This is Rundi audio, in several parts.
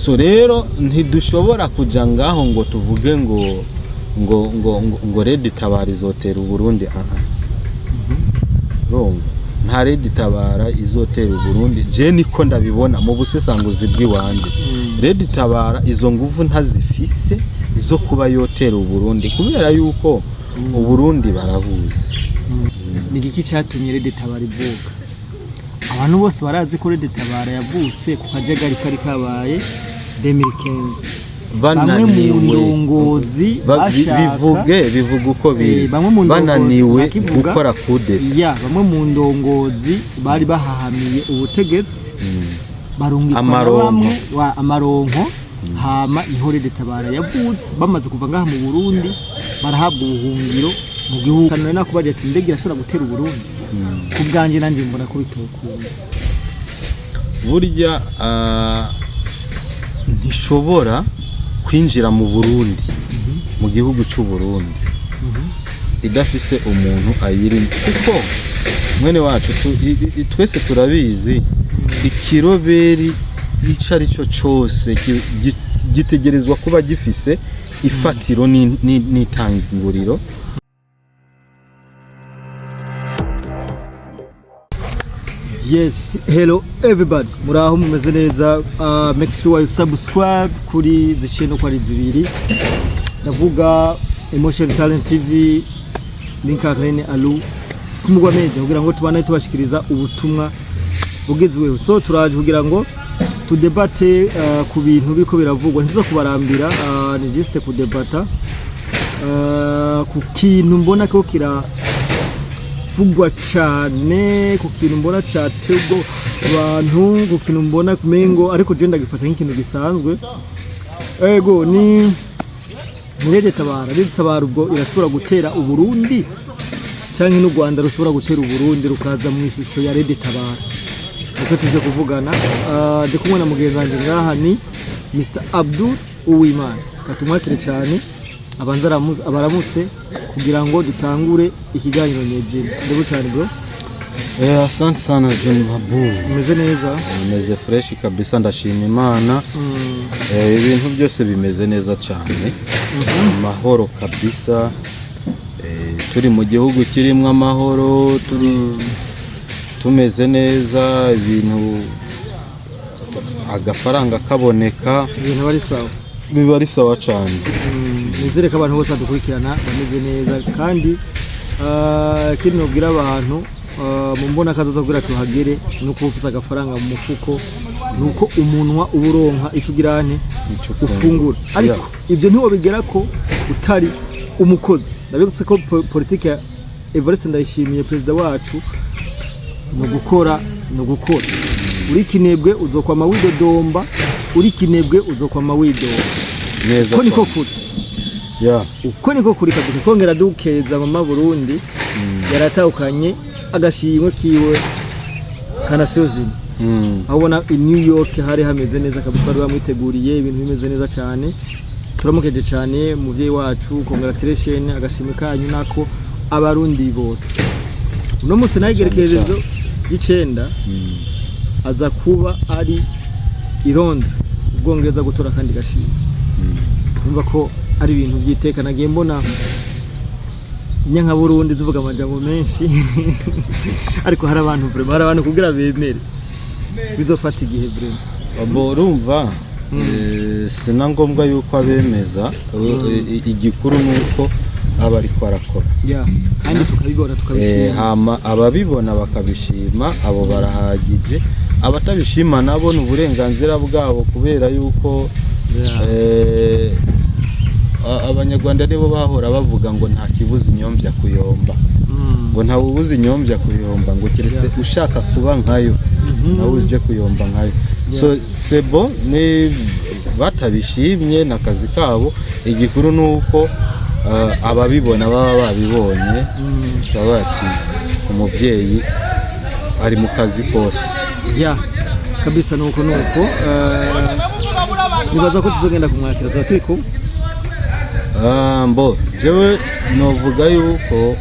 So rero ntidushobora kuja ngaho ngo tuvuge ngo Red Tabara izotera Uburundi. Aha urumva, nta Red Tabara izotera Uburundi. Je niko ndabibona mu busesanguzi bw'iwanje. Red Tabara izo nguvu ntazifise zo kuba yotera Uburundi, kubera yuko Uburundi barabuzi. Ni igiki cyatumye Red Tabara ivuka? Abantu bose barazi ko Red Tabara yavutse ku kajagari kari kabaye 2015. Bamwe mu Bananiwe. ndongozi bashaka Bivuge, bivuga uko biri. Bamwe mu ndongozi Bananiwe bakivuga. gukora kude. Ya, bamwe mu ndongozi bari bahahamiye ubutegetsi barungikwa na Amaronko. bamwe wa amaronko. Hama niho Red Tabara yavutse. Bamaze kuva ngaha mu Burundi, barahabwa ubuhungiro mu gihugu. Kanone nakubaje ati: "Indege irashobora gutera Uburundi?" Ku bwanjye nanjye mbona ko bitokunda. Burya ntishobora kwinjira mu Burundi, mu gihugu cy'u Burundi, idafise umuntu ayirimo, kuko mwene wacu twese turabizi, ikiroberi icyo ari cyo cyose gitegerezwa kuba gifise ifatiro n'itanguriro. Yes, hello everybody. Muraho, mumeze neza? Make sure you subscribe kuri ziceno ko ari zibiri. Ndavuga Emotion Talent TV, Linka Rene Alu kumugwa media, kugira ngo tubane tubashikiriza ubutumwa bugezweho. So turaje kugira ngo tudebate ku bintu biriko biravugwa. Ntizo kubarambira, ni juste kudebata ku kintu mbona ko kira vugwa cyane, ku kintu mbona cyatebwo abantu, ku kintu mbona kumengo, ariko je ndagifata nk'ikintu gisanzwe. Ego, ni Red Tabara. Red Tabara ubwo irashobora gutera Uburundi, cyangwa n'u Rwanda rushobora gutera Uburundi rukaza mu ishusho ya Red Tabara? Nicyo tuje kuvugana. Ndi kumwe na mugenzi wanjye ngaha, ni Mr Abdul Uwimana. Katumwakire cyane, abanza abaramutse kugira ngo dutangure ikiganiro nyezina. Ndebo cyane, bro. Asante sana, John Mabu. Umeze neza? Meze fresh kabisa, ndashima Imana. Ibintu byose bimeze neza cyane, amahoro kabisa. Turi mu gihugu kirimo amahoro, turi tumeze neza, ibintu, agafaranga kaboneka. Ibintu bari sawa. Biba ari sawa cyane. Nizere ko abantu bose badukurikirana bameze neza. Kandi ikindi nobwira abantu, mu mbona kazoza kugira tuhagere, nuko uba ufise agafaranga mu mufuko, nuko umunwa uba uronka ico ugira nte? Ico. Ufungura. Ariko ivyo ntiwobigera ko utari umukozi. Ndabibutse ko politike ya Evariste Ndayishimiye, perezida wacu, ni ugukora, ni ugukora. Uri kinebwe uzokwama widodomba, uri kinebwe uzokwama widomba. Neza. Uko niko cyane. kuri. Uko niko kuri kabisa. Twongera dukeza mama Burundi, yaratahukanye agashimwe kiwe kanasiyozima. Aho ubona i New York hari hameze neza kabisa, bari bamwiteguriye ibintu bimeze neza cyane. Turamukeje cyane umuvyeyi wacu, congratulation, agashimwe kanyu nako Abarundi bose. Uno munsi nayo igerekerezo y'icenda aza kuba ari i Londres, Ubwongereza, gutora kandi gashimwe. Urumva ko ari ibintu by'iteka. Nagiye mbona inyankaburundi zivuga amajambo menshi, ariko hari abantu, vraiment, hari abantu kugira bemere bizofata igihe, vraiment. Bo urumva, si na ngombwa yuko abemeza. Igikuru ni uko aba ariko arakora. Ya, kandi tukabibona, tukabishima. Hama ababibona bakabishima, abo barahagije. Abatabishima nabo ni uburenganzira bwabo, kubera yuko Abanyarwanda nibo bahora bavuga ngo nta kibuza inyombya kuyomba, ngo ntawe ubuza inyombya kuyomba, ngo keretse ushaka kuba nkayo, nawe uje kuyomba nkayo. So c'est bon, ni batabishimye n'akazi kabo. Igikuru ni uko ababibona baba babibonye, baba bati umubyeyi ari mu kazi kose. Ya, kabisa, nuko nibaza ko tuzogenda kumwakira, tuba turi kumwe. Ah, mbo jewe novuga yuko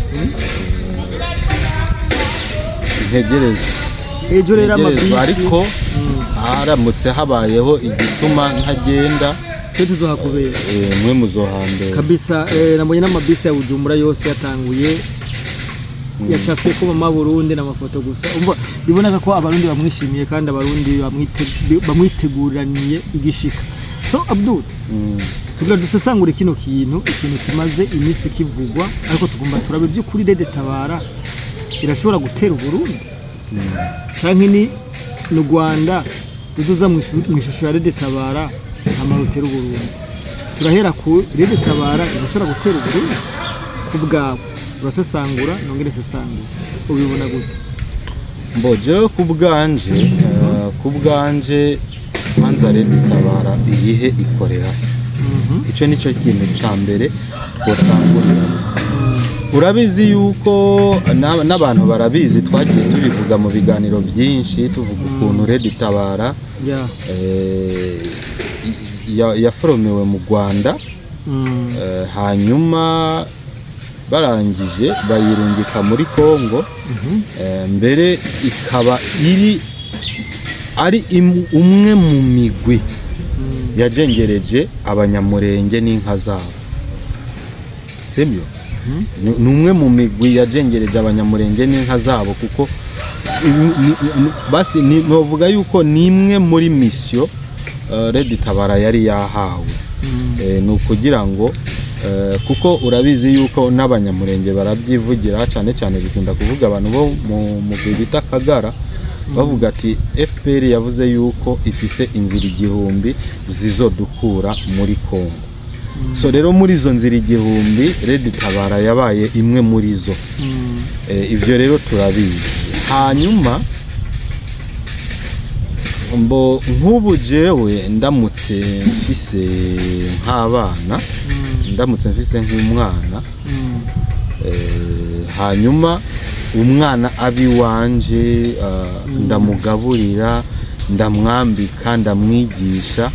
ntegerezwa Ejo rero ntegerezwa, amabisi ariko Haramutse habayeho igituma ntagenda, Twe tuzohakubera. Mwe muzohambera. Kabisa. Nabonye n'amabisi ya Bujumbura yose yatanguye yacafye ko mama Burundi n'amafoto gusa. Umva, biboneka ko Abarundi bamwishimiye kandi Abarundi bamwiteguraniye igishika. So Abdul, tugira dusesangure kino kintu, ikintu kimaze iminsi kivugwa, ariko tugomba turabe by'ukuri RED Tabara irashobora gutera Uburundi canke ni mu Rwanda ruzoza mu ishusho ya RED Tabara hama rutera Uburundi. Turahera ku RED Tabara irashobora gutera Uburundi. Ku bwawe, urasesangura, nongere sesangura, ubibona gute? Mbo jewe ku bwanje kwanza RED Tabara iyihe, ikorera? Ico nico kintu ca mbere twotangurira. Urabizi yuko n'abantu barabizi, twagiye tubivuga mu biganiro byinshi, tuvuga ukuntu RED Tabara yaforomewe mu Rwanda, hanyuma barangije bayirungika muri Congo, mbere ikaba iri ari umwe mu migwi yajengereje Abanyamurenge n'inka zabo, sibyo? Ni umwe mu migwi yajengereje Abanyamurenge n'inka zabo, kuko basi novuga yuko ni imwe muri mission RED Tabara yari yahawe. Ni ukugira ngo kuko urabizi yuko n'Abanyamurenge barabyivugira cyane cyane, bikunda kuvuga abantu bo mu mugwi bita Kagara, bavuga ati FPR yavuze yuko ifise inzira 1000 zizodukura muri Congo. So rero muri izo nzira 1000, RED Tabara yabaye imwe muri zo. Ibyo rero turabizi. Hanyuma mbo nk'ubu jewe ndamutse mfise nk'abana, ndamutse mfise nk'umwana, hanyuma umwana abi wanje, ndamugaburira, ndamwambika, ndamwigisha,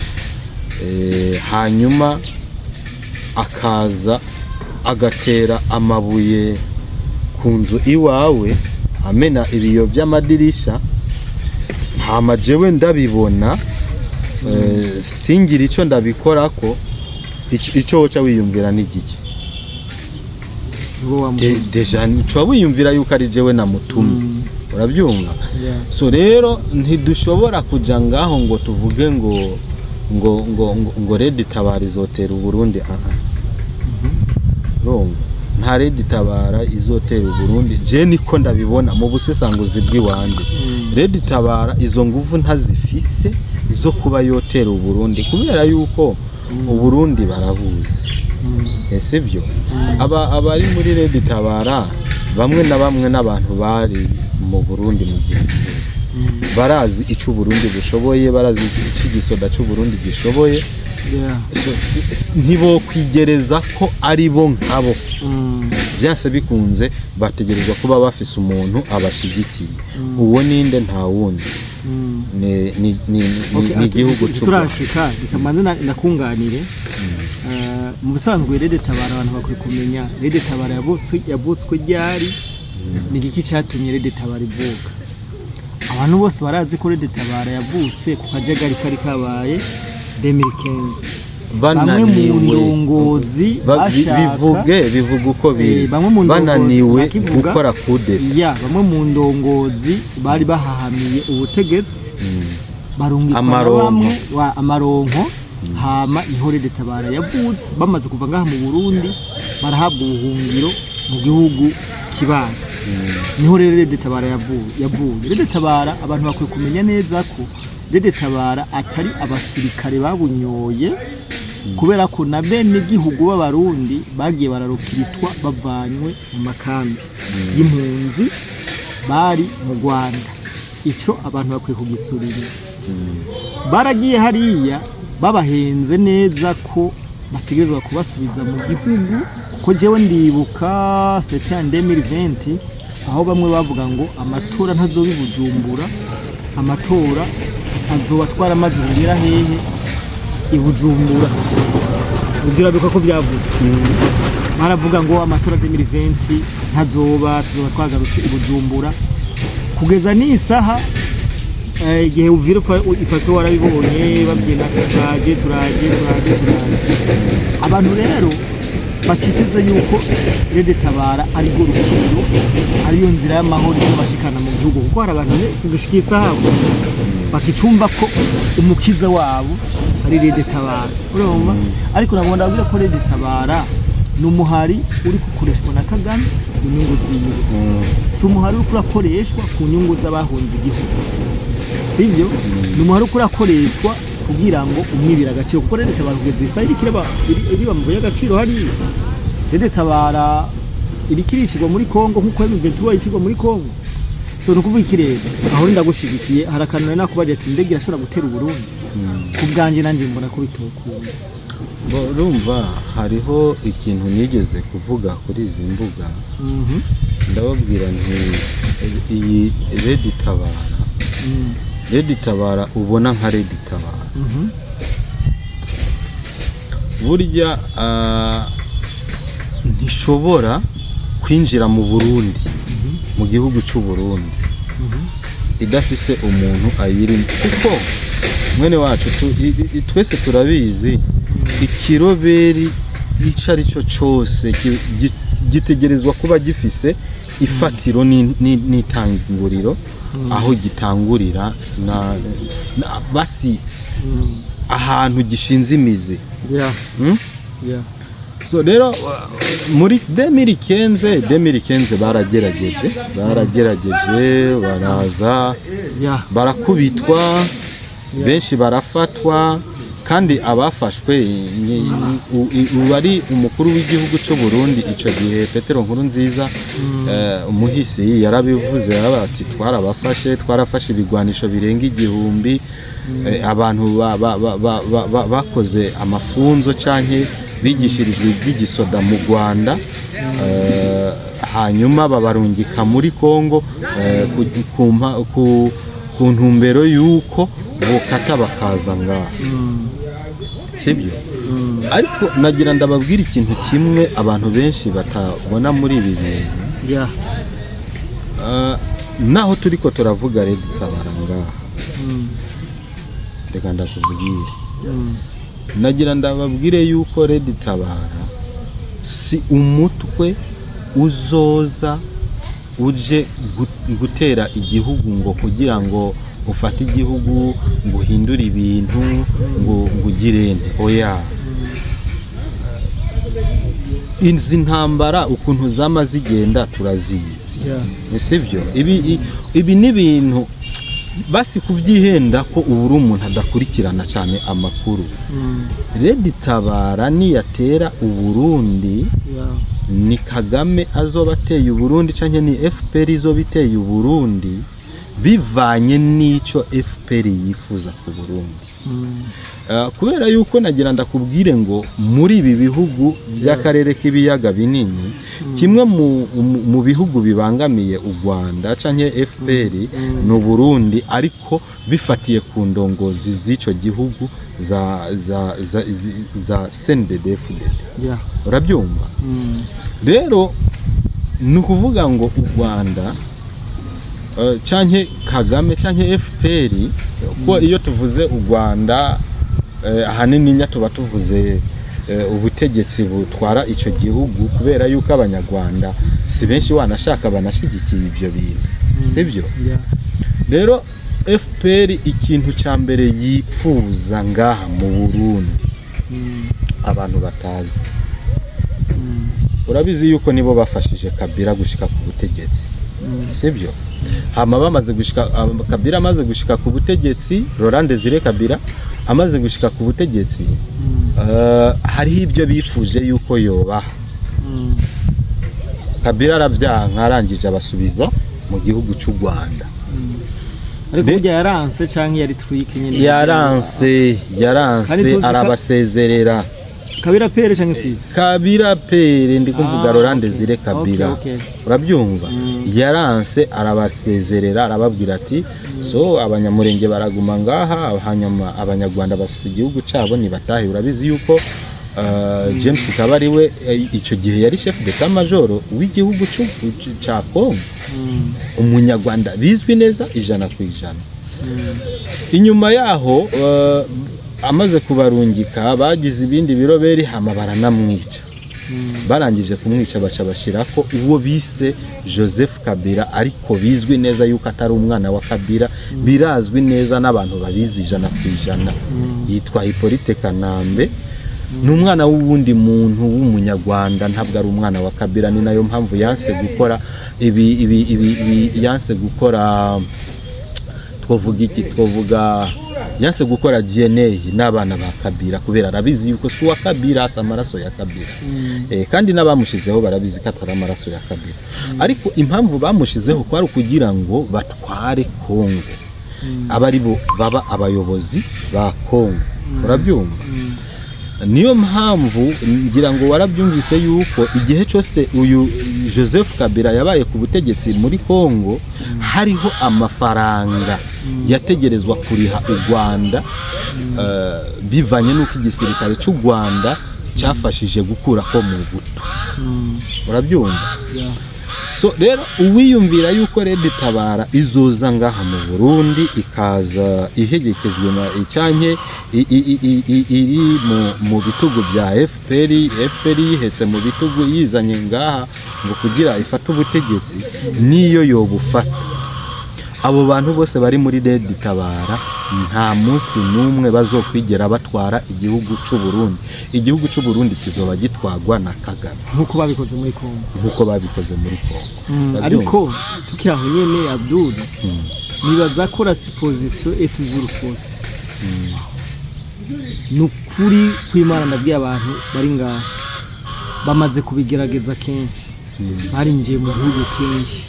hanyuma akaza agatera amabuye ku nzu iwawe, amena ibiyo by'amadirisha, hama jewe ndabibona, singira ico ndabikorako, ico woca wiyumvira ni igiki? Uwo wamutumye. Déjà uca wiyumvira yuko ari jewe namutumye, urabyumva? Yeah. So rero ntidushobora kuja ngaho ngo tuvuge ngo RED Tabara izotera Uburundi. Aha urumva nta RED Tabara izotera Uburundi, je niko ndabibona mu busesanguzi bw'iwanje. RED Tabara izo nguvu ntazifise zo kuba yotera Uburundi, kubera yuko Uburundi barabuzi. Ese byo aba abari muri RED Tabara bamwe na bamwe n'abantu bari mu Burundi mu gihe giheze, barazi ico Uburundi bushoboye, barazi ico igisoda c'Uburundi gishoboye. So, ntibokwigereza ko ari bo nkabo. Byanse bikunze bategerezwa kuba bafise umuntu abashigikiye. Uwo ninde? Nta wundi, ni Okay, ni igihugu c'u Rwanda. Turashika, reka manze nakunganire. Mu busanzwe RED Tabara, abantu bakwiye kumenya RED Tabara yavutswe ryari, ni igiki catumye RED Tabara ivuka. Abantu bose barazi ko RED Tabara yavutse ku kajagari kari kabaye 2015, bamwe mu Bananiwe. ndongozi bashaka Bivuge, bivuge uko biri. Bamwe mu ndongozi Bananiwe bakivuga. gukora kudeta. Ya, bamwe mu ndongozi bari bahahamiye ubutegetsi barungikwa na Amaronko. bamwe wa amaronko, hama iho RED Tabara yavutse. Bamaze kuva ngaha mu Burundi barahabwa ubuhungiro mu gihugu kibanyi, niho rero RED Tabara yavuye. RED Tabara, abantu bakwiye kumenya neza ko RED Tabara atari abasirikare babunyoye, kubera ko na bene igihugu b'Abarundi bagiye bararukiritwa bavanywe mu makambi y'impunzi bari mu Rwanda. Ico abantu bakwiye kugisurira. Baragiye hariya babahenze neza ko bategerezwa kubasubiza mu gihugu, ko jewe ndibuka c'était en 2020 aho bamwe bavuga ngo amatora ntazoba i Bujumbura, amatora azoba twaramaze kugera hehe? I Bujumbura. Ibyo urabibuka ko byavuze, baravuga ngo amatora 2020 ntazoba, tuzoba twagarutse i Bujumbura. Kugeza n'isaha Igihe Uvira ifashwe, warabibonye babyina ati turaje, turaje, turaje, turaje. Abantu rero baciteze yuko RED Tabara ari rwo rukiro, ariyo nzira y'amahoro izobashikana mu gihugu, kuko hari abantu gushika isaha bakicumva ko umukiza wabo ari RED Tabara, urumva? Ariko ntabwo ndabwira ko RED Tabara ni umuhari uri gukoreshwa na Kagame ku nyungu ziwe, si umuhari uri kurakoreshwa ku nyungu z'abahunze igihugu, sibyo? Ni umuhari uri kurakoreshwa kugira ngo umwibire agaciro, kuko RED Tabara kugeza isaha iriko iriba amabuye y'agaciro hariya. RED Tabara iriko iricirwa muri Kongo nk'uko M23 yicirwa muri Kongo. So ni ukuvuga iki rero? Aho ndagushigikiye. Hari akantu nari nakubajije ati indege irashobora gutera Uburundi? Ku bwanjye nanjye mbona ko bitokunda. Bo, urumva hariho ikintu nigeze kuvuga kuri izi mbuga, ndababwira nti iyi RED Tabara, RED Tabara ubona nka RED Tabara, burya ntishobora kwinjira mu Burundi, mu gihugu cy'u Burundi, idafise umuntu ayirimo, kuko mwene wacu twese turabizi, ikiroberi icyo ari cyo cyose gitegerezwa kuba gifise ifatiro n'itanguriro, aho gitangurira na basi ahantu gishinze imizi. Yeah. So rero muri 2015, 2015 baragerageje baraza, barakubitwa, benshi barafatwa, kandi abafashwe ubu ari umukuru w'igihugu cy'u Burundi icyo gihe, Petero Nkurunziza, umuhisi, yarabivuze, yaravuze ati twarabafashe, twarafashe ibigwanisho birenga 1000, abantu bakoze amafunzo canke bigishirijwe iby'igisoda mu Rwanda, hanyuma babarungika muri Kongo, ku ntumbero y'uko bokata bakaza ngaha, sibyo? Ariko nagira ndababwira ikintu kimwe abantu benshi batabona muri ibi bintu. Naho turiko turavuga RED Tabara ngaha, reka ndakubwire, nagira ndababwire yuko RED Tabara si umutwe uzoza uje gutera igihugu ngo kugira ngo ufate igihugu, ngo uhindure ibintu, ngo ugire nte. Oya, izi ntambara ukuntu zama zigenda turazizi, sibyo? Ibi ni ibintu basi kubyihenda ko ubu uri umuntu adakurikirana cyane amakuru. RED Tabara niyatera Uburundi, ni Kagame azoba ateye Uburundi canke ni FPR izoba iteye Uburundi, bivanye n'ico FPR yifuza ku Burundi. Kubera yuko nagira ndakubwire ngo muri ibi bihugu by'akarere k'ibiyaga binini, kimwe mu bihugu bibangamiye u Rwanda canke FPR ni Uburundi, ariko bifatiye ku ndongozi z'ico gihugu za CNDD-FDD. Urabyumva? Rero ni ukuvuga ngo u Rwanda, canke Kagame canke FPR, ko iyo tuvuze u Rwanda, ahanini nya tuba tuvuze ubutegetsi butwara ico gihugu, kubera yuko Abanyarwanda si benshi wanashaka banashigikiye ivyo bintu, sibyo? Yeah. Rero FPR ikintu ca mbere yipfuza ngaha mu Burundi, abantu batazi, urabizi yuko nibo bafashije Kabila gushika ku butegetsi, sibyo? Hama bamaze gushika, Kabila amaze gushika ku butegetsi, Laurent Desire Kabila amaze gushika ku butegetsi, hariho ibyo bifuje yuko yobaha. Kabila aravyanka, arangije abasubiza mu gihugu cy'u Rwanda. Ariko burya yaranse canke yari twike nyene? Yaranse. Kandi Yaranse. tuzi Arabasezerera. Kabila père canke fils? Kabila père, ndi kumvuga. Ah, Laurent okay. Desire Kabila. Okay. Urabyumva? Yaranse, arabasezerera, arababwira ati so Abanyamurenge baraguma ngaha, hanyuma Abanyarwanda bafise igihugu cabo nibatahe. Urabizi yuko James Kabarebe icyo gihe yari chef d'état major w'igihugu ca Congo, Umunyarwanda bizwi neza 100%. Inyuma yaho amaze kubarungika, bagize ibindi biroberi, hama baranamwica. Barangije kumwica, baca bashyirako uwo bise Joseph Kabila, ariko bizwi neza yuko atari umwana wa Kabila. Birazwi neza n'abantu babizi 100%. Yitwa Hippolyte Kanambe, ni umwana w'uwundi muntu w'umunyarwanda, ntabwo ari umwana wa Kabila. Ni nayo mpamvu yanse gukora ibi, yanse gukora, twavuga iki, twavuga yanse gukora DNA n'abana ba Kabila, kubera arabizi yuko si uwa Kabila, asa amaraso ya Kabila. Kandi n'abamushizeho barabizi ko atari amaraso ya Kabila, ariko impamvu bamushizeho kwari ukugira ngo batware Kongo, aba ari bo baba abayobozi ba Kongo, urabyumva? Niyo mpamvu ngira ngo warabyumvise yuko igihe cyose uyu Joseph Kabila yabaye ku butegetsi muri Kongo, hariho amafaranga yategerezwa kuriha u Rwanda, bivanye n'uko igisirikare cy'u Rwanda cyafashije gukuraho Mobutu, urabyumva? Yeah. So rero uwiyumvira yuko Red Tabara izoza ngaha mu Burundi, ikaza ihegekejwe na icyanke iri mu bitugu bya FPR, FPR yihetse mu bitugu yizanye ngaha ngo kugira ifate ubutegetsi, niyo yobufata, abo bantu bose bari muri Red Tabara nta munsi n'umwe bazokwigera batwara igihugu cy'u Burundi. Igihugu cy'u Burundi kizoba gitwagwa na Kagame. Nk'uko babikoze muri Kongo. Nk'uko babikoze muri Kongo. Urabyumva? Ariko tukiri aho nyene, Abdul, nibaza ko la supposition est toujours fausse. Ni ukuri kw'Imana, ndabwiye abantu bari ngaha, bamaze kubigerageza kenshi, barinjiye mu gihugu kenshi,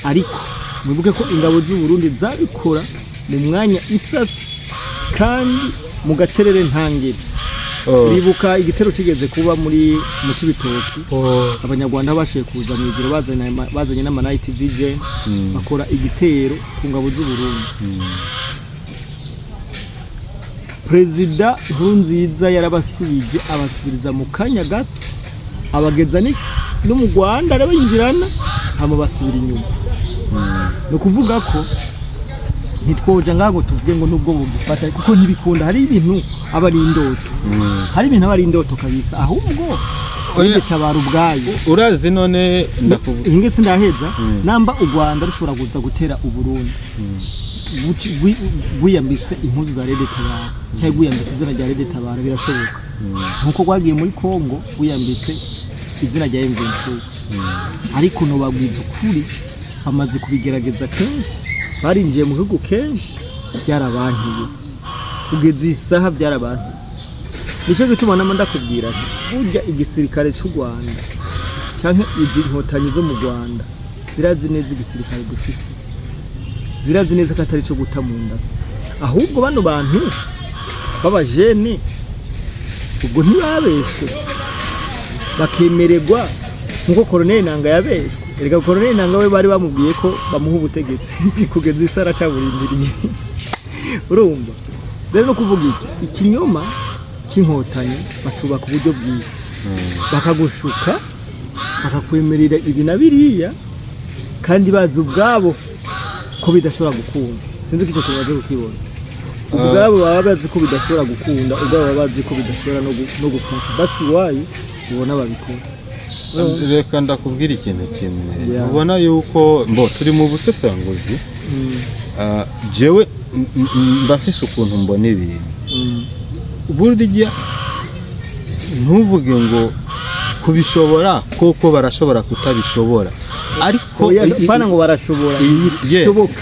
ariko mwibuke ko ingabo z'u Burundi zabikora mu mwanya isasi kandi mu gacerere ntangere. Uribuka igitero kigeze kuba muri mu Cibitoki, abanyarwanda bashoboye kuza mu ijoro, bazanye n'ama night vision, bakora igitero ku ngabo z'u Burundi. Perezida Nkurunziza yarabasubije, abasubiriza mu kanya gato, abageza no mu Rwanda, arabinjirana, hama basubira inyuma. Ni ukuvuga ko ntitwoja ngaho ngo tuvuge ngo nubwo bugifata, kuko ntibikunda. Hari ibintu aba ari indoto, hari ibintu aba ari indoto kabisa. Ahubwo Oya. tabara ubwayo. Urazi none ndakuvuga. Ingetse ndaheza. Namba u Rwanda rushobora kuza gutera Uburundi rwiyambitse impuzu za Red Tabara cyangwa rwiyambitse izina rya Red Tabara, birashoboka, nkuko rwagiye muri Congo rwiyambitse izina rya M23. Ariko nobabwiza ukuri, bamaze kubigerageza kenshi, barinjiye mu gihugu kenshi, byarabankiye. Kugeza iyi saha byarabankiye. Nicyo gituma nama ndakubwira nti burya igisirikare cy'u Rwanda canke izi nkotanyi zo mu Rwanda zirazi neza igisirikare dufise, zirazi neza ko atari cyo guta mu ndasi. Ahubwo bano bantu b'abajene ubwo ntibabeshwe bakemererwa nkuko Colonel Nanga yabeshwe. Erega Colonel Nanga we bari bamubwiye ko bamuha ubutegetsi, kugeza isi aracaburindiriye. Urumva rero, no kuvuga iki, ikinyoma c'inkotanyi bacubaka uburyo bwiza, bakagushuka, bakakwemerera ibi na biriya, kandi bazi ubwabo ko bidashobora gukunda. Sinzi ko icyo kibazo kukibona. Ubwabo baba bazi ko bidashobora gukunda, ubwabo baba bazi ko bidashobora no gupasa. That's why ubona babikora. Reka ndakubwira ikintu kimwe. Ubona yuko mbo turi mu busesanguzi. Jewe mba mfise ukuntu mbona ibintu. Burya ntuvuge ngo kubishobora koko barashobora kutabishobora, ariko Oya, pana ngo barashobora. Bishoboka.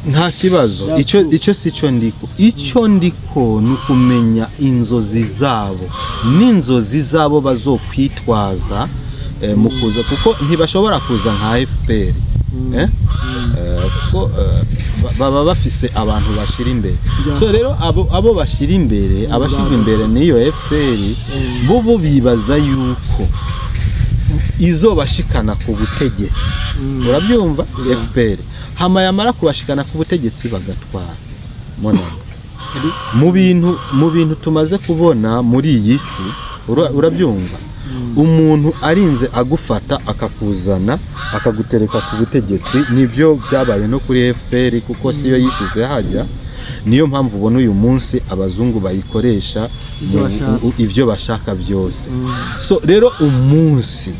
Nta kibazo. Yeah, icyo true. Icyo si cyo ndiko, icyo ndiko ni ukumenya inzozi zabo n'inzozi zabo bazokwitwaza mu kuza, kuko ntibashobora kuza nka FPR, eh? Kuko baba bafise abantu bashira imbere. So rero abo bashira imbere, abashira imbere niyo FPR, bo bibaza yuko izobashikana ku butegetsi, urabyumva? FPR hama yamara kubashikana ku butegetsi bagatwara. Mona mu bintu tumaze kubona muri iyi si, urabyumva? Umuntu arinze agufata, akakuzana, akagutereka ku butegetsi, nibyo byabaye no kuri FPR, kuko siyo yishize hajya. Niyo mpamvu ubona uyu munsi abazungu bayikoresha Ibyo bashatse. Ibyo bashaka byose. So rero umunsi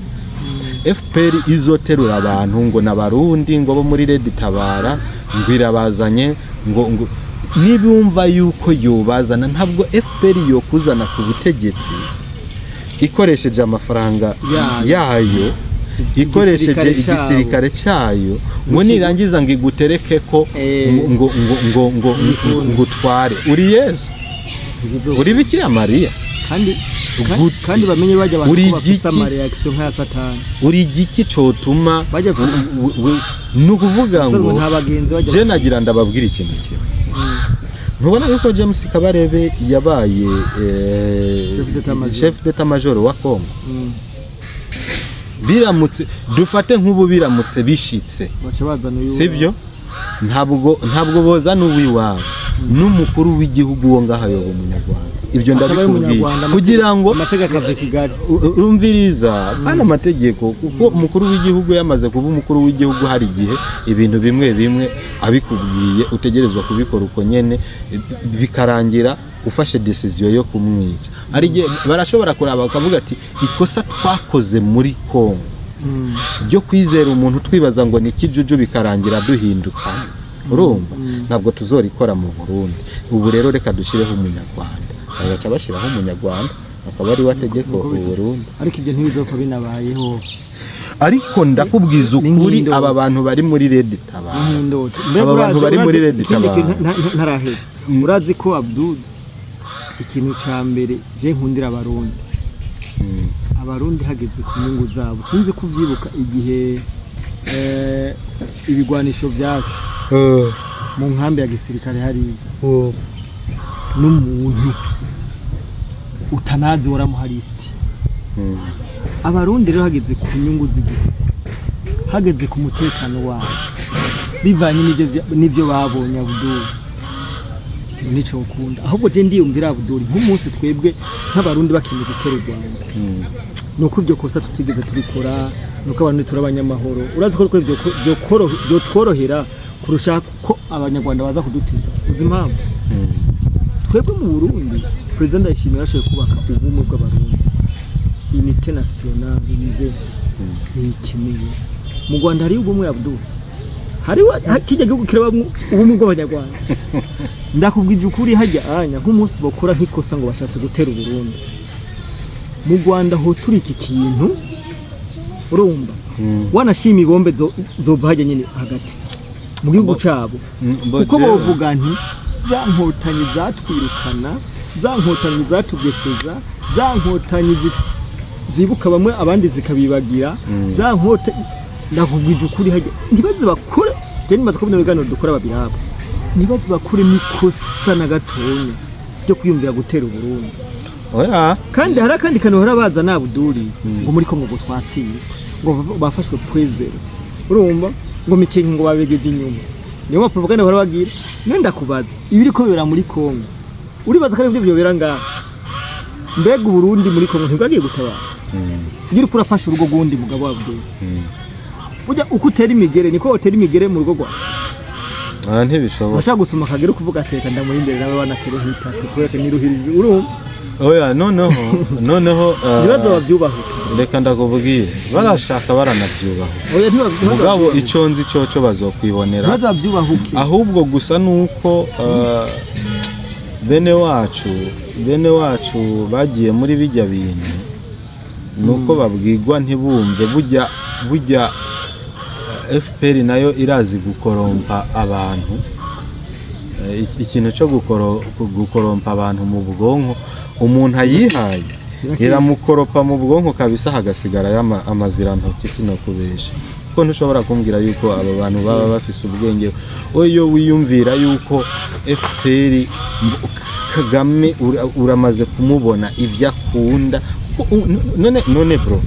FPR izoterura abantu ngo n'Abarundi, ngo bo muri Red Tabara, ngo irabazanye, ngo nibumva yuko yobazana, ntabwo FPR yokuzana ku butegetsi ikoresheje amafaranga Yayo. yayo, ikoresheje Igisirikare cyabo. igisirikare cyayo, ngo nirangiza ngo igutereke ko ngo ngo utware. Uri Yezu? Uri Bikira Mariya? Kandi Gute? kandi bamenye bajya abantu Uri ko bafise igiki? ama reaction nk'aya Satani. Uri igiki cotuma Bajya ni ukuvuga ngo ngo nta bagenzi bajya je nagira ndababwira ikintu kimwe. Ntubona yuko James Kabarebe yabaye Chef d'état major. Chef d'état major wa Congo? Biramutse, dufate nk'ubu, biramutse bishitse, baca bazana uyu. Sibyo, ntabwo bozana uw'iwabo, n'umukuru w'igihugu wo ngaha yoba umunyarwanda. Ibyo Akaba ari ndabikubwiye umunyarwanda, kugira ngo amategeko ava i Kigali. Urumviriza kandi amategeko, kuko umukuru w'igihugu yamaze kuba umukuru w'igihugu, hari igihe ibintu bimwe bimwe abikubwiye utegerezwa kubikora uko nyene, bikarangira ufashe decision yo kumwica. Hari igihe barashobora kuraba bakavuga ati ikosa twakoze muri Congo ryo kwizera umuntu twibaza ngo ni ikijuju, bikarangira duhinduka, urumva, ntabwo tuzorikora mu Burundi. Ubu rero reka dushyireho umunyarwanda. Bagaca bashyiraho umunyarwanda, akaba ari we ategeka u Burundi. Ariko ibyo ntibizopfa binabayeho. Ariko ndakubwiza Ni ukuri, nk'indoto. aba bantu bari muri Red Tabara, Nk'indoto. aba bantu bari muri Red Ikindi Tabara. kintu ntaraheza, urazi ko Abdul, ikintu ca mbere je nkundira Abarundi, Abarundi hageze ku nyungu zabo, sinzi kuvyibuka igihe ibigwanisho vyashe mu nkambi ya gisirikare hariya, n'umuntu utanazi waramuha lift. Abarundi rero hageze ku nyungu z'igihugu, hageze ku mutekano wabo, bivanye n'ivyo babonye, Abuduri, ikintu nico ukunda. Ahubwo je ndiyumvira, Abuduri, nk'umunsi twebwe nk'Abarundi bakeneye gutera u Rwanda, nuko ibyo kosa tutigeze tubikora, nuko abantu turi abanyamahoro. Urazi ko twe byotworohera kurusha ko Abanyarwanda baza kudutera. Uzi impamvu? Twebwe mu Burundi, Perezida Ndayishimiye yarashoboye kubaka ubumwe bw'Abarundi, unité nationale bize ntikeneye. Mu Rwanda hariyo ubumwe, Abdul? Hariho kijya gihugu kirabamwo ubumwe bw'Abanyarwanda. Ndakubwije ukuri, hajya anya nk'umunsi bakora nk'ikosa ngo bashatse gutera Uburundi, mu Rwanda ho turi iki kintu, urumva, wanashima ibombe zova hajya nyine hagati mu gihugu cabo, kuko bovuga nti za nkotanyi zatwirukana, za nkotanyi zatugeseza, za nkotanyi zibuka bamwe abandi zikabibagira, za nkotanyi. Ndakubwije ukuri, hajya ntibaze bakore, je nimaze kubona ibiganiro dukora babiraba, ntibaze bakuremo ikosa na gatonya ryo kwiyumvira gutera Uburundi. Oya. Kandi hari akandi kantu bahora baza nabuduri, ngo muri Kongo ngo twatsinzwe, ngo bafashwe pwezero, urumva, ngo Mikenke ngo babegeje inyuma. Niyo ma propaganda bahora bagira. Niyo ndakubaza, ibiri ko bibera muri Kongo, uribaza ko ari byo byobera ngaha? Mbega Uburundi muri Kongo ntibwagiye gutabara? Iyo uriko urafasha urugo rw'undi mugabo wabwo, burya uko utera imigere niko utera imigere mu rugo rwawe. Ah, ntibishoboka. Urashobora gusoma akagera ukuvuga ateka ndamurindire nawe banatere nk'itatu kubera ko niruhirije, urumva. Oya, noneho Ibibazo babyubahuke. Reka ndakubwire, barashaka baranabyubaha. Oya, Mugabo ico nzi coco, bazokwibonera. Ntibaze babyubahuke. Ahubwo gusa nuko bene wacu bagiye muri bijya bintu, nuko babwirwa ntibumve. Burya FPR nayo irazi gukorompa abantu. Ikintu cyo gukorompa abantu mu bwonko, umuntu ayihaye iramukoropa mu bwonko kabisa, hagasigara amazirantoki. Sinokubesha, kuko ntushobora kumbwira yuko aba bantu baba bafise ubwenge. Iyo wiyumvira yuko FPR, Kagame uramaze kumubona ibyo akunda. None bro,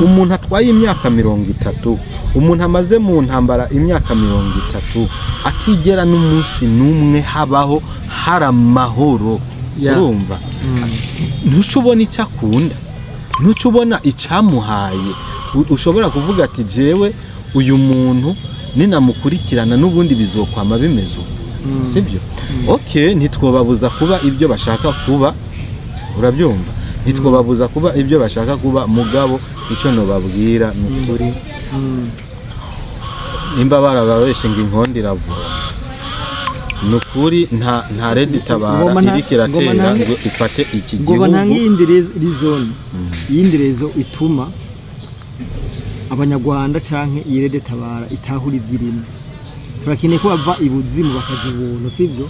umuntu atwaye imyaka 30, umuntu amaze mu ntambara imyaka 30, atigera n'umunsi n'umwe habaho hari amahoro, urumva, ntuca ubona icyo akunda. Ntuca ubona icyamuhaye. Ushobora kuvuga ati: "Jewe uyu muntu ninamukurikirana n'ubundi bizokwama bimeze uko." Sibyo? Okay, ntitwobabuza kuba ibyo bashaka kuba, urabyumva? Ntitwobabuza kuba ibyo bashaka kuba, mugabo icyo nobabwira ni ukuri, nimba barababeshe ngo inkondo iravura, ni ukuri nta RED Tabara Ngoma iriko iratera ngoma ngo ifate iki ngo ntange gihugu. Iyindi raison, iyindi raison ituma abanyarwanda canke iyi RED Tabara itahura ivyirimo, turakeneye ko bava ibuzimu bakaja ubuntu, sivyo?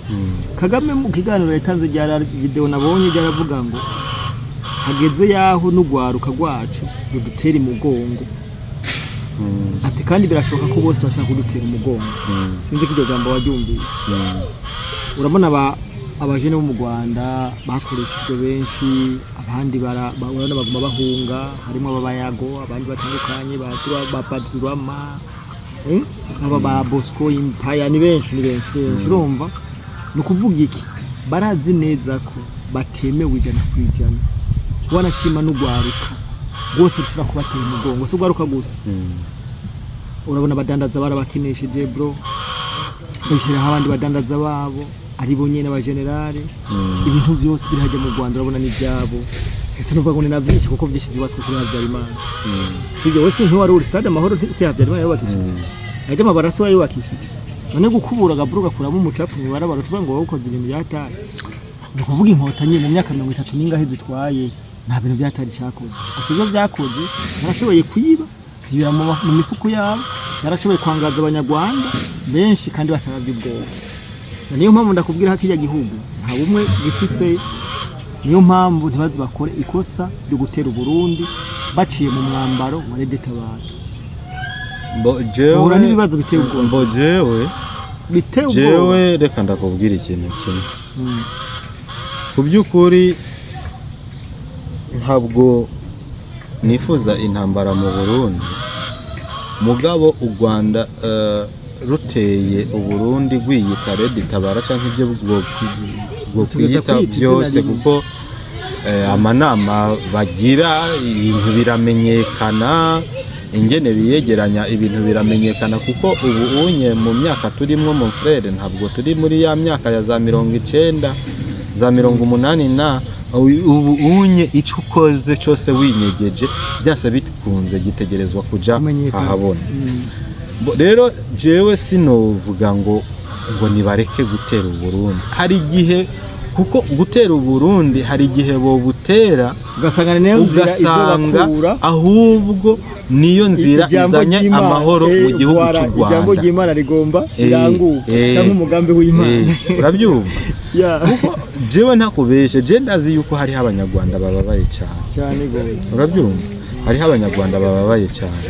Kagame mu kiganiro yatanze rya video nabonye ryaravuga ngo hageze yaho n'ugwaruka rwacu rudutera imugongo. Ati kandi birashoboka ko bose bashaka kudutera umugongo. Sinzi ko iryo jambo waryumvise. Urabona abajene bo mu Rwanda bakoreshejwe benshi, abandi urabona baguma bahunga, harimo ababayago, abandi batandukanye ba ba Badurama, aba ba Bosco Impaya, ni benshi, ni benshi, ni benshi. Urumva ni ukuvuga iki? Barazi neza ko batemewe 100%, wanashima n'ugwaruka rwose rushobora kubatera umugongo. Si ugwaruka gusa, urabona abadandaza barabakinisheje bro, bashyiraho abandi badandaza babo ari bo nyene abagenerale. Ibintu byose biri hajya mu Rwanda urabona n'ibyabo. Ese nuvuga ngo ni na byinshi, kuko byinshi byubatswe kuri Habyarimana, sibyo? Wese ntiwari uri stade Amahoro, si Habyarimana yubakishije? Ajya amabara se yubakishije? None gukubura agaburo ugakuramo umucafu mw'ibarabara, tuvuga ngo wawukoze ibintu byataye? Ni ukuvuga inkotanyi mu myaka 30 n'ingahe zitwaye, nta bintu byatari cyakoze. Gusa ibyo byakoze, yarashoboye kuyiba byibira mu mifuko yabo, yarashoboye kwangaza abanyarwanda benshi kandi bataravye ubwoba. Na niyo mpamvu ndakubwira ko kirya gihugu nta bumwe gifise. Niyo mpamvu ntibaze bakore ikosa ryo gutera Uburundi baciye mu mwambaro wa RED Tabara. Bo jewe Bahura n'ibibazo biteye ubwoba. Bo jewe Biteye ubwoba. Jewe reka ndakubwira ikintu kimwe. Ku by'ukuri ntabwo nifuza intambara mu Burundi, mugabo u Rwanda ruteye Uburundi rwiyita RED Tabara cyangwa ibyo bwo Tugeza kwiyita kwiyita izina byose, rimwe. kuko amanama bagira, ibintu biramenyekana, ingene biyegeranya ibintu biramenyekana, kuko ubu unye mu myaka turimwo, mon frère, ntabwo turi muri ya myaka ya za 90, za 80 na ubu unye icyo ukoze cyose winyegeje, byose bikunze gitegerezwa kuja Kumenyekana. ahabona. Rero jewe sinovuga ngo nibareke gutera Uburundi. Hari igihe, kuko gutera Uburundi hari igihe bobutera ugasanga ni nayo nzira ugasanga izobakura. Ahubwo niyo nzira Ijambo izanye ry'Imana, amahoro mu gihugu voilà, cy'u ijambo Rwanda. ry'Imana rigomba riranguka cyangwa umugambi w'Imana. Urabyumva? Yeah. Kuko jewe ntakubeshe, je ndazi yuko hariho abanyarwanda bababaye cyane. Cyane gose. Urabyumva? Hariho abanyarwanda bababaye cyane.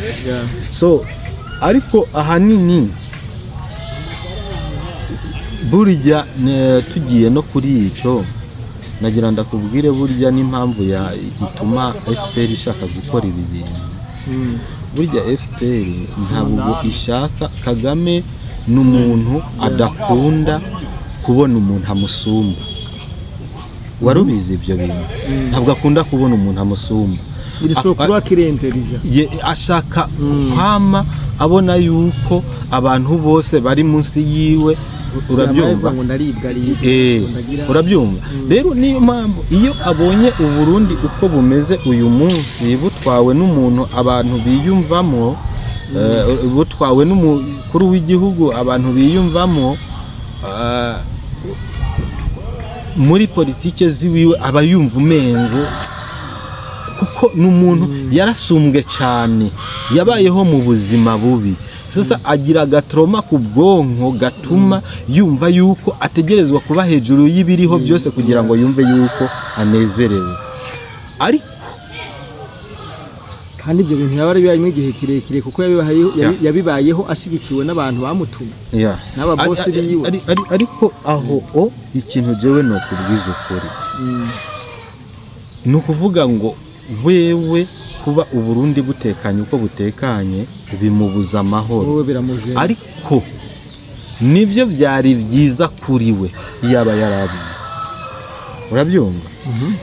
So ariko ahanini burya tugiye no kuri ico, nagira ndakubwire burya n'impamvu ya ituma FPR ishaka gukora ibi bintu. Burya FPR ntabwo ishaka Kagame, ni umuntu adakunda kubona umuntu amusumba. Wari ubizi ibyo bintu? Ntabwo akunda kubona umuntu amusumba. Iri soko akirenterija. Ashaka kwama abona yuko abantu bose bari munsi yiwe, urabyumva? Ngo ndaribwa aribwa, ngo ndagira. Urabyumva? Rero niyo mpamvu iyo abonye Uburundi uko bumeze uyu munsi, butwawe n'umuntu abantu biyumvamo, butwawe n'umukuru w'igihugu abantu biyumvamo, muri politike ziwiwe aba yumva umengo, kuko ni umuntu yarasumbwe cyane, yabayeho mu buzima bubi. Sasa agira agatrauma ku bwonko gatuma yumva yuko ategerezwa kuba hejuru y'ibiriho byose kugira ngo yumve yuko anezerewe, ariko Kandi ibyo bintu yaba ari igihe kirekire, kuko yabibayeho yabibayeho ashigikiwe n'abantu bamutumye n'aba boss biwe. Ariko aho o ikintu jewe ni ukubwiza ukuri, ni ukuvuga ngo wewe kuba Uburundi butekanye uko butekanye bimubuza amahoro. Wowe biramuje. Ariko nibyo byari byiza kuri we yaba yarabizi. Urabyumva?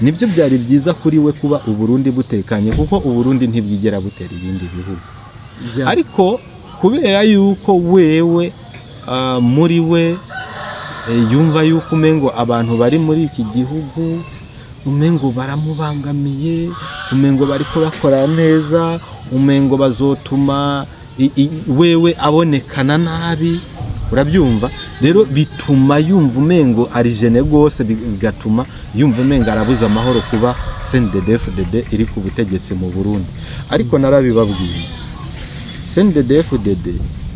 Nibyo byari byiza kuri we kuba Uburundi butekanye, kuko Uburundi ntibwigera butera ibindi bihugu. Ariko kubera yuko wewe muri we yumva yuko umengo abantu bari muri iki gihugu umengo baramubangamiye, umengo bariko bakora neza, umengo bazotuma wewe abonekana nabi. Urabyumva? Rero bituma yumva umengo ari gêné rwose, bigatuma yumva umengo arabuze amahoro kuba CNDD-FDD iri ku butegetsi mu Burundi. Ariko narabibabwiye, CNDD-FDD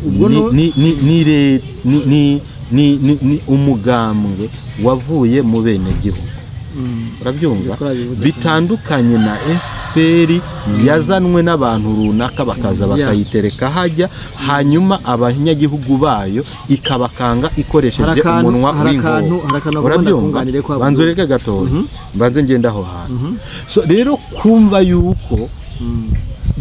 Ubwo ni, ni, re- ni, ni, ni, ni, ni umugambwe wavuye mu bene gihugu. Urabyumva? Ibyo twarabivuze. Bitandukanye na FPR yazanwe n'abantu runaka bakaza bakayitereka hajya, hanyuma abanyagihugu bayo ikabakanga ikoresheje Hari akantu- umunwa hari w'inkoho. hari akantu agomba Urabyumva? ndakunganire ko Banza Abdul. ureke gatoya, mbanze ngende aho hantu. So rero kumva yuko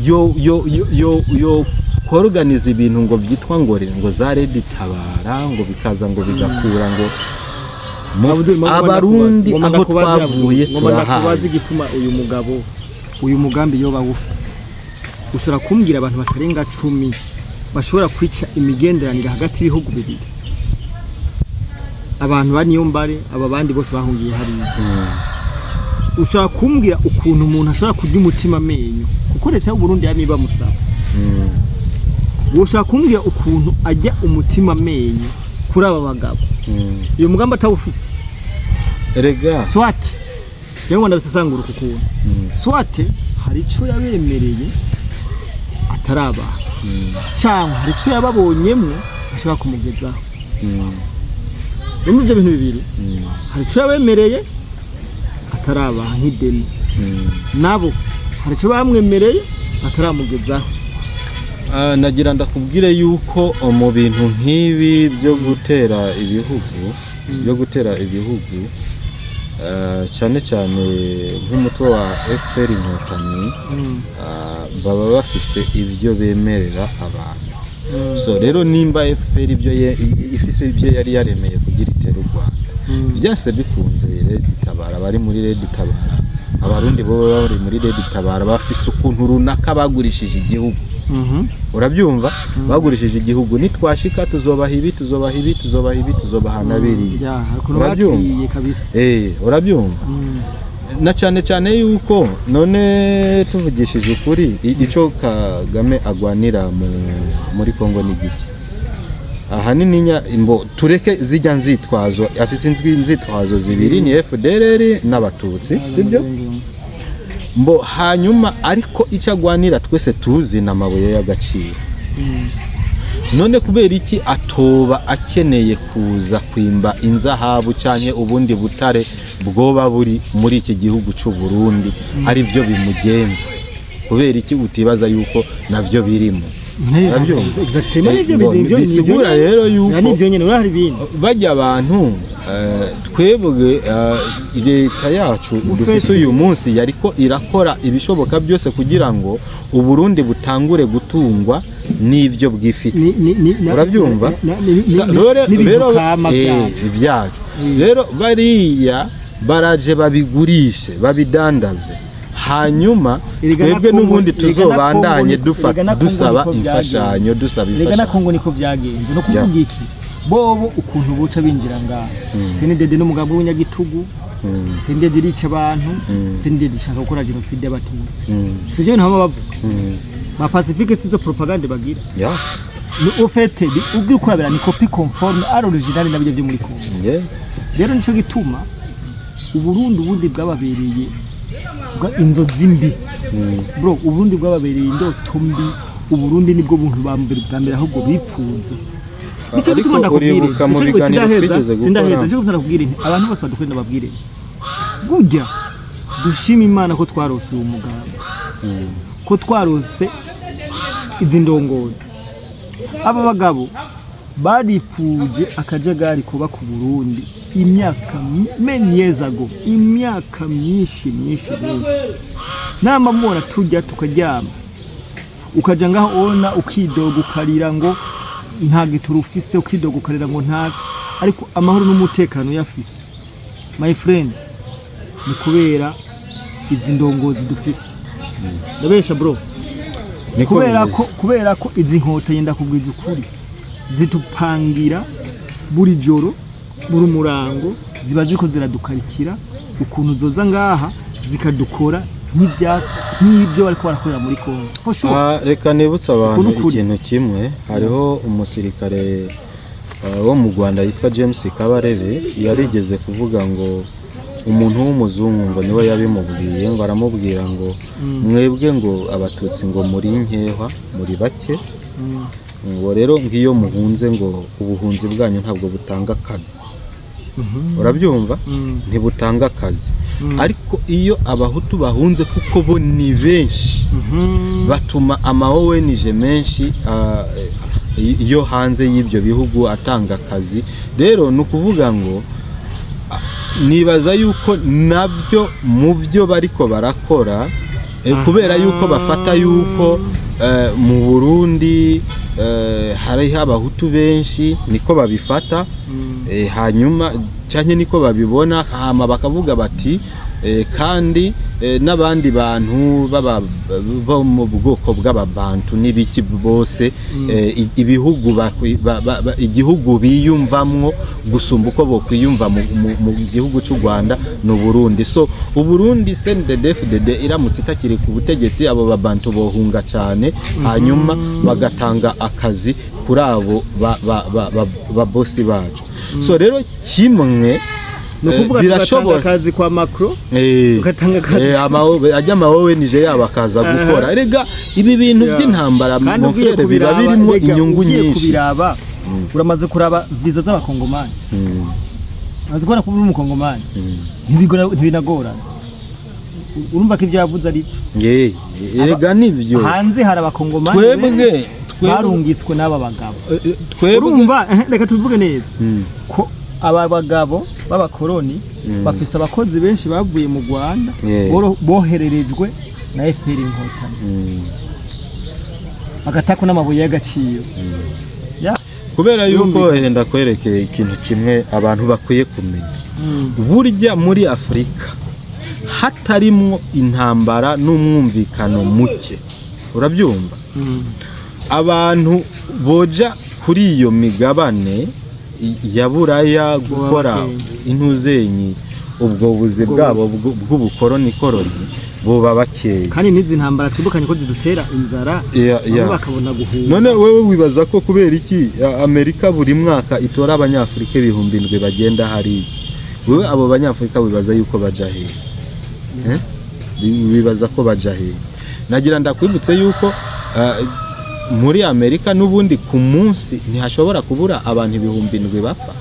yo yo yo yo yo koroganiza ibintu ngo byitwa ngo za Red Tabara, ngo bikaza ngo bigakura ngo Abdul, ngomba Abarundi ngomba aho ndakubaza, twavuye Abdul, ngomba ndakubaza turahazi. Igituma uyu mugabo uyu mugambi yoba awufise, ushobora kumbwira abantu batarenga 10 bashobora kwica imigenderanire hagati y'ibihugu bibiri? Abantu ba Niyombare, aba bandi bose bahungiye hariya, ushobora kumbwira ukuntu umuntu ashobora kurya umutima amenyo, kuko leta y'u Burundi yamye bamusaba? Ushobora kumbwira ukuntu ajya umutima amenyo kuri aba bagabo, uyu mugambi atawufise? Erega Soit cyangwa ndabisesangura uku kuntu, soit hari icyo yabemereye atarabaha, cyangwa hari icyo yababonyemwo ashobora kumugezaho. Muri ibyo bintu bibiri, hari icyo yabemereye atarabaha nk'ideni, nabo hari icyo bamwemereye ataramugezaho. Nagira ndakubwire yuko mu bintu nk'ibi byo gutera ibihugu, cyane cyane nk'umutwe wa FPR Inkotanyi, baba bafise ibyo bemerera abantu. So rero nimba FPR ibyo ifise ibyo yari yaremeye kugira itere u Rwanda, byase bikunze Red Tabara, bari muri Red Tabara, Abarundi bo bari muri Red Tabara bafise ukuntu runaka bagurishije igihugu. Urabyumva? Bagurishije igihugu, nitwashika tuzobaha ibi, tuzobaha ibi, tuzobaha ibi, tuzobaha na biriya. Ya, hari ukuntu Urabyumva? bakiriye kabisa. Urabyumva? Na cyane cyane yuko none tuvugishije ukuri, ico Kagame agwanira muri Kongo ni giki ahanini? Imbo tureke zijya nzitwazo, afise inzitwazo zibiri, ni FDLR n'Abatutsi, sibyo? Mbo hanyuma ariko icyo agwanira twese tuzi ni amabuye y'agaciro. None kubera iki atoba akeneye kuza kwimba inzahabu cyangwa ubundi butare bwoba buri muri iki gihugu cy'u Burundi, ari byo bimugenza? Kubera iki utibaza yuko navyo birimo? Urabyumva? Exactement, nivyo. Ngo Nivyo. bisigura rero yuko nivyo nyene, urahari ibindi. Bajya abantu twebwe leta yacu dufise uyu munsi yariko irakora ibishoboka byose kugira ngo Uburundi butangure gutungwa n'ibyo bwifite. Urabyumva? N'ibintu Rero kama byacu. Ibyacu rero bariya baraje babigurishe, babidandaze, hanyuma Erega na twebwe Congo- n'ubundi erega na tuzobandanye Congo dufa erega na Congo dusaba niko byagenze. imfashanyo, dusaba Erega na imfashanyo. Kongo niko byagenze. No kuvuga iki, bobo ukuntu buca binjira ngaha, CNDD n'umugambi w'umunyagitugu, CNDD irica abantu, CNDD ishaka gukora jenoside y'Abatutsi. Sivyo bintu bama bavuga ba Pacifique? Sizo propagande bagira? Ni au fait ubwo ukurabira ni copie conforme à l'original nabyo byo muri Kongo. Rero nico gituma Uburundi ubundi bwababereye inzozi mbi, bro. Uburundi bwababereye indoto mbi. Uburundi nibwo buntu bwa mbere ahubwo bipfuza. Nico Ariko gituma ndakubwira, uribuka mu nico gituma biganiro sindaheza, twigeze gukora? sindaheza. Nico gituma ndakubwira nti abantu bose badukunda babwire nti burya dushima Imana ko twarose uwo mugambi, ko twarose izi ndongozi. Aba bagabo baripfuje akajagari kuba ku Burundi imyaka many years ago, imyaka myinshi myinshi myinshi. Nama mubona tujya tukaryama, ukaja ngaho ona ukidoga ukarira ngo nta gitoro ufise, ukidoga ukarira ngo nta, ariko amahoro n'umutekano uyafise, my friend. Ni kubera izi ndongozi dufise. Ndabesha, bro? Niko Kubera bimeze. ko, kubera ko izi nkotanyi, ndakubwije ukuri, zitupangira buri joro, buri murango, ziba ziko ziradukarikira ukuntu zoza ngaha zikadukora nk'ibyo bariko barakorera muri Kongo, for sure. Ah, reka nibutse abantu Uku ni ukuri. ikintu kimwe. Hariho umusirikare wo mu Rwanda yitwa James Kabarebe, yarigeze kuvuga ngo umuntu w'umuzungu ngo niwe yabimubwiye, ngo aramubwira ngo mwebwe ngo abatutsi ngo muri nkehwa, muri bake, ngo rero ngiyo muhunze ngo ubuhunzi bwanyu ntabwo butanga akazi. Urabyumva? Ntibutanga akazi, ariko iyo abahutu bahunze, kuko bo ni benshi, batuma ama ONG menshi yo hanze y'ibyo bihugu atanga akazi. Rero ni ukuvuga ngo nibaza yuko nabyo mu byo bariko barakora, kubera yuko bafata yuko mu Burundi hariho abahutu benshi, niko babifata, hanyuma canke niko babibona, hama bakavuga bati kandi n'abandi bantu baba bo mu bwoko bw'ababantu n'ibiki bose, ibihugu igihugu biyumvamwo gusumba uko bokwiyumva mu gihugu cy'u Rwanda ni Uburundi. So Uburundi, CNDD-FDD iramutse itakiri ku butegetsi, abo babantu bohunga cyane, hanyuma bagatanga akazi kuri abo ba bosi bacu. So rero kimwe Ni ukuvuga tugatanga birashobora akazi kwa Macron, tugatanga akazi. Ajya ama ONG yabo akaza gukora. Erega ibi bintu by'intambara, Kandi ugiye mon frère, biba kubiraba, birimo rega, inyungu ugiye nyinshi. kubiraba, uramaze kuraba visa z'abakongomani, umaze kubona ko uri umukongomani, ntibinagorana. Urumva ko ibyo yavuze ari byo. Erega nibyo. Hanze hari abakongomani Twebwe benshi twebwe barungiswe n'aba bagabo. Twebwe Urumva, reka tubivuge neza ko aba bagabo b'abakoroni bafise abakozi benshi bavuye mu Rwanda, bohererejwe na FPR Inkotanyi, bagatako n'amabuye y'agaciro. Ya. Kubera yuko Birumvikana. henda kwerekeye ikintu kimwe abantu bakwiye kumenya: burya muri Afurika hatarimwo intambara n'umwumvikano muke, urabyumva, abantu boja kuri iyo migabane ya Buraya gukora bakeya. intuzenyi, ubwo buzi Ubwo bwabo buzi. bw'ubukoroni koroni buba bakeya. Kandi n'izi ntambara twibukanye ko zidutera inzara, bamwe bakabona guhunga. None wewe wibaza ko kubera iki Amerika buri mwaka itora abanyafurika 7000 bagenda hariya? Wewe abo banyafurika wibaza yuko baja hehe? Eh? Wibaza ko baja hehe? Nagira ndakwibutse yuko muri Amerika n'ubundi ku munsi ntihashobora kubura abantu 7000 bapfa.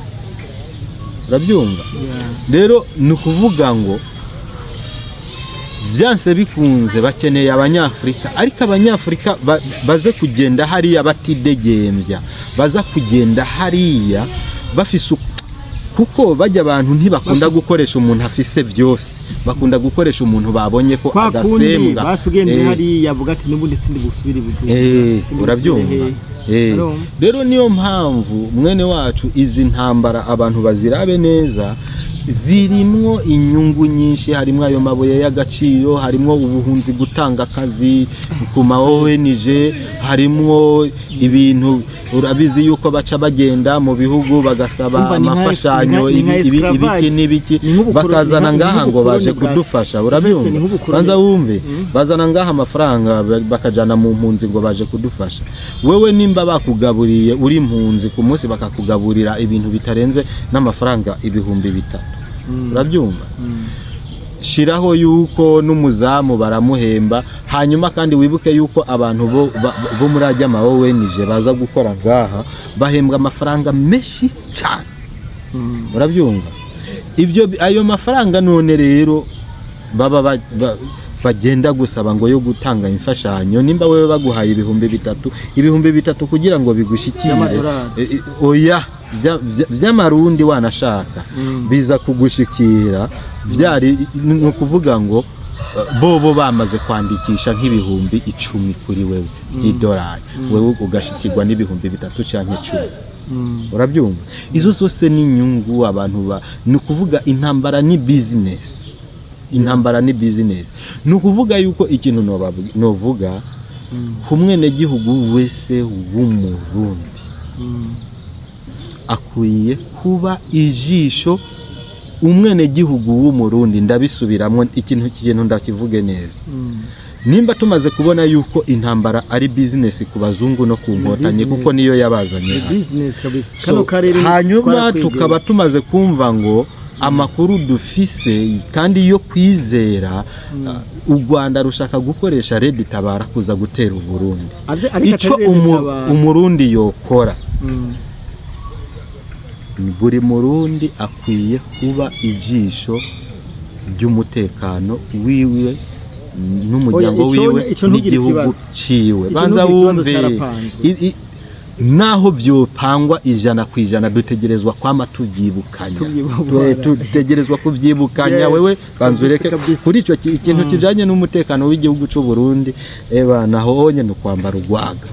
Urabyumva? Yeah. Rero ni ukuvuga ngo byanse bikunze bakeneye abanyafurika, ariko abanyafurika baze kugenda hariya batidegembya, baza kugenda hariya bafise kuko bajya abantu ntibakunda gukoresha umuntu afise byose, bakunda gukoresha umuntu babonye ko Kwa kundi agasembwa. basi ugende hariya avuga ati n'ubundi sindi busubire Bujumbura, sindi Urabyumva? busubire hehe. Urumva? Rero niyo mpamvu, mwene wacu, izi ntambara abantu bazirabe neza, zirimwo inyungu nyinshi. Harimwo ayo mabuye y'agaciro, harimwo ubuhunzi, gutanga akazi ku ma ONG, harimwo ibintu urabizi yuko baca bagenda mu bihugu bagasaba Umva, amafashanyo, ni nka esclavage. ibiki n'ibiki, Ni bakazana ni ngaha ngo baje nk'ubukoroni bwa kudufasha. Ni Urabyumva? nk'ubukoroni. Banza wumve, bazana ngaha amafaranga bakajana mu mpunzi ngo baje kudufasha. Wewe nimba bakugaburiye uri impunzi, ku munsi bakakugaburira ibintu bitarenze n'amafaranga 3000, urabyumva, shiraho yuko n'umuzamu baramuhemba. Hanyuma kandi wibuke yuko abantu bo muri ajya ma ONG baza gukora ngaha bahembwa amafaranga menshi cyane. Urabyumva? Ibyo ayo mafaranga none rero baba bagenda gusaba ngo yo gutanga imfashanyo, nimba wewe baguhaye 3000, 3000 kugira ngo bigushikire By'amadolari. Oya, vy'amarundi wanashaka, biza kugushikira vyari ni ukuvuga ngo bobo bamaze kwandikisha nk'10,000 kuri wewe by'idolari, wewe ugashikirwa n'3000 canke 10. Urabyumva? Izo zose ni inyungu abantu ba ni ukuvuga intambara ni business. Intambara ni business. Ni ukuvuga yuko ikintu novuga ku mwenegihugu wese w'Umurundi, akwiye kuba ijisho. Umwenegihugu w'Umurundi, ndabisubiramwo, ikintu ndakivuge neza: nimba tumaze kubona yuko intambara ari business ku bazungu no ku nkotanyi, Business. kuko niyo yabazanye hano. Business kabisa. So, Kano karere hanyuma twarakwegeye. Tukaba tumaze kumva ngo amakuru dufise kandi yo kwizera, u Rwanda rushaka gukoresha Red Tabara kuza gutera Uburundi. Ariko Ico atari Red Tabara. Umurundi yokora, buri Murundi akwiye kuba ijisho ry'umutekano wiwe n'umuryango Oya, wiwe ico ntugire n'igihugu ikibazo. ciwe. Ico Banza ntugire ikibazo, wumve. carapanzwe. Naho vyopangwa 100%, dutegerezwa kwama tuvyibukanya. Tuvyibukanya. Dutegerezwa kuvyibukanya. Yes, Wewe banza kabisa, ureke kabisa. kuri ico ikintu kijanye n'umutekano w'igihugu c'u Burundi. Eba naho honye ni ukwambara urwaga,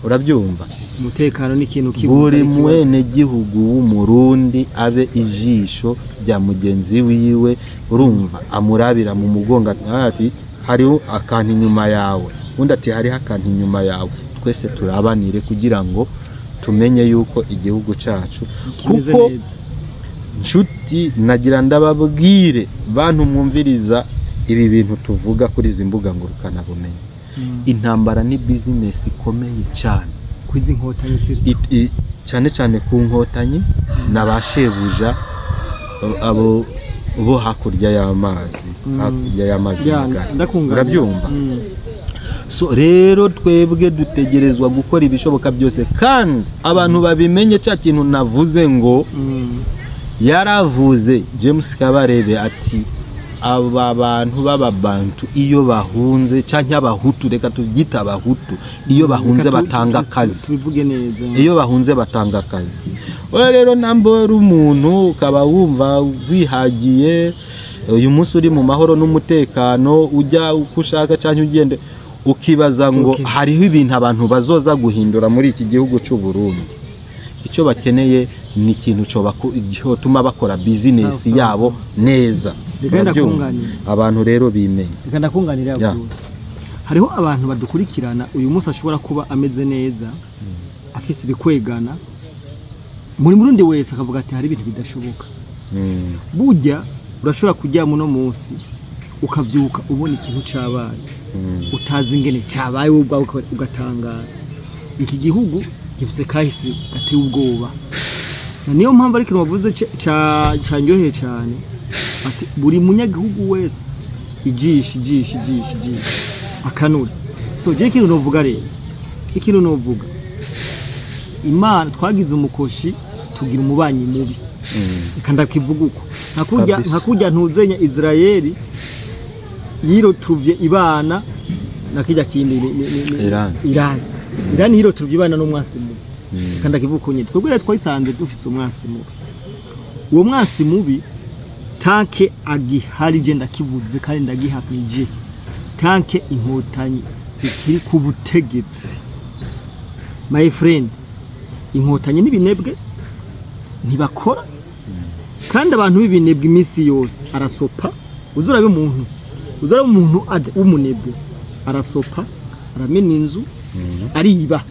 urabyumva? Umutekano ni ikintu kibuza Buri ikibazo. mwene gihugu w'Umurundi abe ijisho rya mugenzi wiwe, urumva? Amurabira mu mugongo ati hariho akantu inyuma yawe, undi ati hariho akantu inyuma yawe. Twese turabanire kugira ngo tumenye yuko igihugu cacu kimeze kuko neza. Nshuti, nagira ndababwire, bantu mwumviriza ibi bintu tuvuga kuri izi mbuga ngurukanabumenyi, intambara ni business ikomeye cyane. Kwizi nkotanyi surtout. Cyane cyane ku nkotanyi na ba shebuja abo bo hakurya y'amazi, hakurya y'amazi Ya, magari. ndakunganira. Urabyumva? So rero twebwe dutegerezwa gukora ibishoboka byose, kandi abantu babimenye cya kintu navuze ngo yaravuze James Kabarebe ati aba bantu b'Ababantu iyo bahunze, cyangwa Abahutu, reka tubyite Abahutu, iyo bahunze Reka batanga akazi. Tubivuge neza. Iyo bahunze batanga akazi. Wowe rero namba uri umuntu ukaba wumva wihagiye, uyu munsi uri mu mahoro n'umutekano, ujya uko ushaka cyangwa ugende ukibaza ngo hariho ibintu abantu bazoza guhindura muri iki gihugu cy'u Burundi, icyo bakeneye ni ikintu cyotuma bakora business Sawa, sawa, yabo neza. Reka Urabyumva? ndakunganira. Abantu rero bimenye. Reka ndakunganira. Ya. Abdul. Hariho abantu badukurikirana uyu munsi ashobora kuba ameze neza, afise ibikwegana muri Murundi wese, akavuga ati hari ibintu bidashoboka. Burya urashobora kuryama uno munsi ukavyuka ubona ikintu cabaye, utazi ingene cabaye, wowe ubwawe ugatangara. Iki gihugu gifise kahise gateye ubwoba, na niyo mpamvu ariko wavuze canyoheye cyane, ati buri munyagihugu wese ijisho, ijisho, ijisho, ijisho, akanura. So je ikintu novuga rero, ikintu novuga, Imana twagize umukoshi tugira umubanyi mubi. Reka ndakivuga uko, nka kurya Kabisa. nka kurya ntuzenya Israeli yirotuvye ibana na kijya kindi Iran. Iran. Iran yirotuvye ibana n'umwansi mubi. Reka ndakivuga uko nyine. Twebwe rero twayisanze dufise umwansi mubi. Uwo mwansi mubi tant que agihari, je ndakivuze kandi ndagihamije, tant que Inkotanyi zikiri ku butegetsi, my friend, Inkotanyi n'ibinebwe, ntibakora. Kandi abantu b'ibinebwe iminsi yose arasopa. Uzurabe umuntu, uzurabe umuntu w'umunebwe, arasopa, aramena inzu, ariba.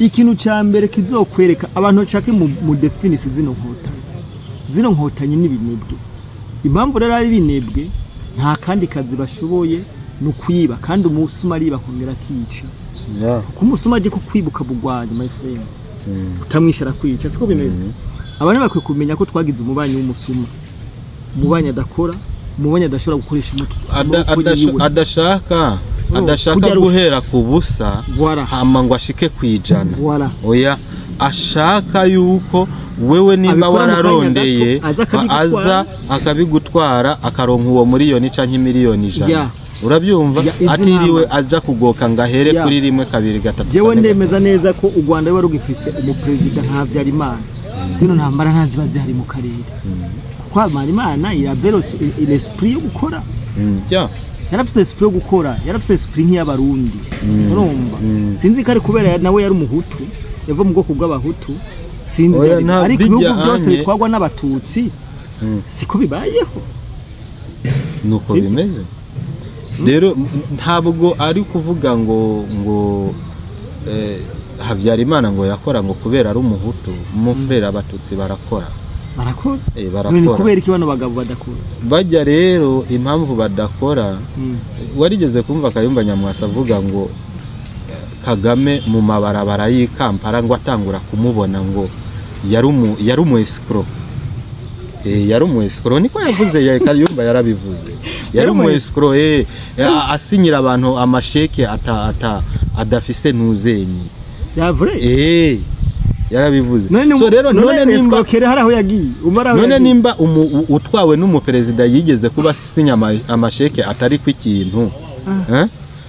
Ikintu cya mbere kizokwereka abantu bashaka mu definisi zino nkota, zino nkotanyi n'ibinebwe. Impamvu rero ari ibinebwe, nta kandi kazi bashoboye, ni ukwiba. Kandi umusuma ariba akongera akica. Kuko umusuma aje kukwibuka bugwanya, my friend, utamwisha arakwica. Siko bimeze? Abantu bakwiye kumenya ko twagize umubanyi w'umusuma, umubanyi adakora, umubanyi adashobora gukoresha umutwe, amaboko yiwe. Adashaka Oh, adashaka kurya rufu. guhera ku busa Voilà. hama ngo ashike ku 100. Voilà. Oya, ashaka yuko wewe nimba Abikora mu kanya wararondeye, gato, aza akabigutwara. Aza akabigutwara, akaronka uwo miliyoni canke miliyoni 100. Urabyumva? Ya, izi Atiriwe ntambara. aja kugoka ngo ahere kuri rimwe, kabiri, gatatu, Jewe kane, ndemeza gatanu. neza ko u Rwanda ruba rugifise umuperezida nka Habyarimana, zino ntambara ntaziba zihari mu karere, kuko Habyarimana il avait l'esprit yo gukora. Yarafise esprit yo gukora, yarafise esprit nk'iy'Abarundi, urumva? Sinzi ko ari kubera nawe yari Umuhutu, yava mu bwoko bw'Abahutu, sinzi Oya, ibyo aribyo. nta Ariko ibihugu bijya byose anye. bitwagwa n'Abatutsi siko bibayeho. Nuko Sibyo? bimeze rero. Ntabwo ari kuvuga ngo Habyarimana ngo yakora ngo kubera ari umuhutu. Mon frère, abatutsi barakora. Barakora. Eh, None barakora. kubera iki bano bagabo badakora? Bajya rero, impamvu badakora, warigeze kumva Kayumba Nyamwasa avuga ngo Kagame mu mabarabara y'i Kampala, ngo atangura kumubona, ngo yari umu escroc. Yari umu escroc, niko yavuze. Ya Kayumba yarabivuze, yari umu escroc, asinyira abantu amasheke ata adafise ntuzenyi. Ya vrai. Yarabivuze. None So rero none nimba escroquerie hari aho yagiye, umva, hari aho none yagiye. nimba utwawe n'umuperezida yigeze kuba asinya amasheke atari ku ikintu, eh?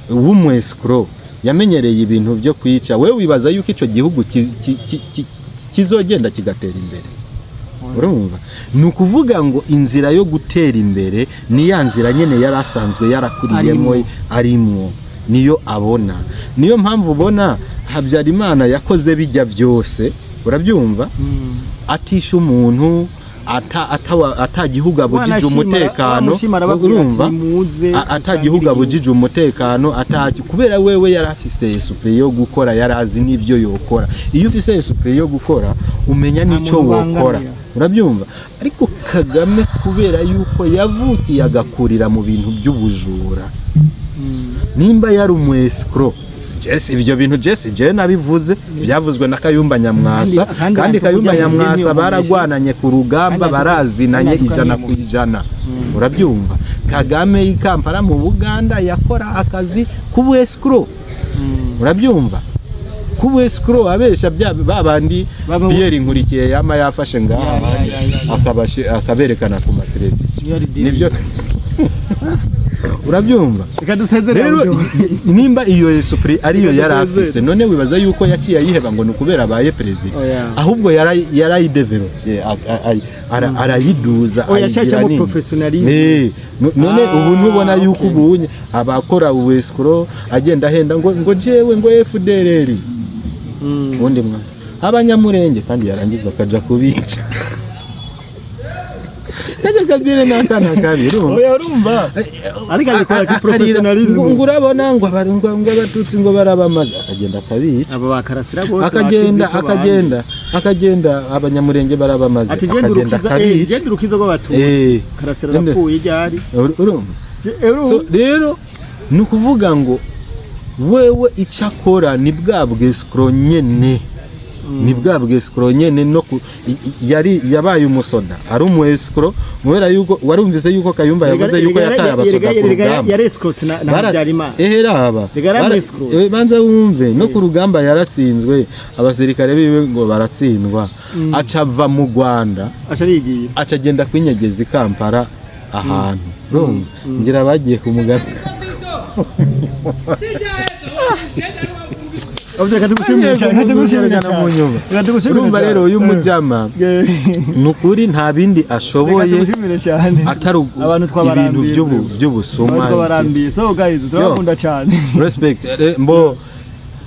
W'umu escroc yamenyereye ibintu byo kwica, wewe wibaza yuko icyo gihugu kizogenda kigatera imbere? Urumva, ni ukuvuga ngo inzira yo gutera imbere ni ya nzira nyine yari asanzwe yarakuriyemo, Arimo. arimwo, niyo abona. Niyo mpamvu ubona Habyarimana yakoze bijya byose, urabyumva, atisha umuntu, ata gihugu abujije umutekano. Wanashima arababwira ati, Urumva? "Nimuze Ata dusangire gihugu igihugu." abujije umutekano, ata kubera wewe yari afise esprit yo gukora, yari azi n'ibyo yokora. Iyo ufise esprit yo gukora, umenya Nta n'icyo muntu wokora. ubangamira. Urabyumva? Ariko Kagame, kubera yuko yavukiye agakurira mu bintu by'ubujura, nimba yari umu escroc, Jesse, ibyo bintu Jesse je nabivuze, byavuzwe na Kayumba Nyamwasa. Kandi Kandi Kayumba atukuja Nyamwasa muzini baragwananye ku rugamba, Kandi barazinanye kandi 100 ku ijana. Urabyumva? Kagame i Kampala mu Buganda yakora akazi k'ubu escroc. Urabyumva? K'ubu escroc, abesha bya babandi Pierre Nkurikiye yama yafashe ngaha, Ya, ya, ya, ya, ya. akaberekana ku mateleviziyo. Niyo ari deal. Nibyo, urabyumva? Reka dusezere. Rero Abdul. nimba iyo esprit ariyo Reka yari dusezere. afise, none wibaza yuko yaciye ayiheba ngo ni ukubera abaye perezida? Oya. Ahubwo yarayidevelope, arayiduza, Oya, ayigira yashashamo nini. professionalism. None Ah, ubu ntubona yuko okay. ubunye abakora ubu escroc agenda ahenda ngo jewe ngo FDLR, ubundi mwa abanyamurenge, kandi yarangiza akaja kubica. Kajya kabire n'akana kabi, urumva? Oya, urumva, ariko abikora ki professionalism. Ngo urabona ngo ngo abatutsi ngo barabamaze, akagenda akabica. Aba bakarasira bose Akagenda bakizito. akagenda abanyamurenge barabamaze, Ati genda akagenda urukiza, akabica. genda urukiza rw'abatutsi. Karasira arapfuye ryari? Urumva? So rero ni ukuvuga ngo wewe icyo akora ni bwa bw'escroc nyene, ni bwa bw'escroc nyene. No yari yabaye umusoda ari umu escroc, kubera yuko warumvise yuko Kayumba yavuze yuko yataye abasoda ku rugamba. Yari escroc na Habyarimana. Ehe, raba. Rega yari escroc. Banza wumve, no ku rugamba yaratsinzwe, abasirikare biwe ngo baratsindwa, aca ava mu Rwanda. Aca arigira. Aca agenda kwinyegeza i Kampala ahantu. Urumva, ngira bagiye kumugaruka. Reka tugushimire cyane, reka tugushimire Mu cyane. nyuma. Reka tugushimire Urumva cyane. rero uyu mujama, ni ukuri nta bindi Reka ashoboye tugushimire cyane. atari Abantu ibintu twabarambiye. by'ubusuma. Abantu twabarambiye. So guys, turabakunda cyane. Respect. Mbo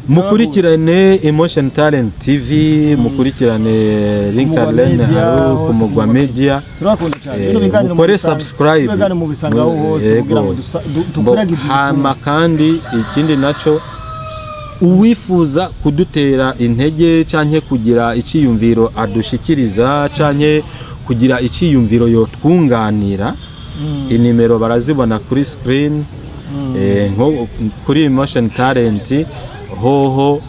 mukurikirane Emotion Talent TV, mukurikirane Mugwa Linka Lene Media, Haru ku hose Mugwa Mugwa Media. Turabakunda cyane. Bino biganiro Mukore subscribe. Bino biganiro mubisanga aho hose kugira ngo dukwiragize Hama ubutumwa. kandi ikindi naco, uwifuza kudutera intege canke kugira iciyumviro adushikiriza canke kugira iciyumviro yotwunganira, inimero barazibona kuri screen. Nko kuri Emotion Talent hoho,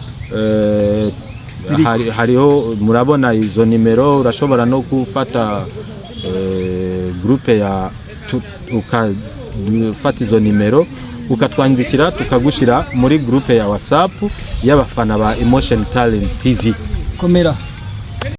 hariho, murabona izo nimero. Urashobora no gufata groupe ya ukafata izo nimero ukatwandikira, tukagushira muri groupe ya WhatsApp y'abafana ba Emotion Talent TV. Komera.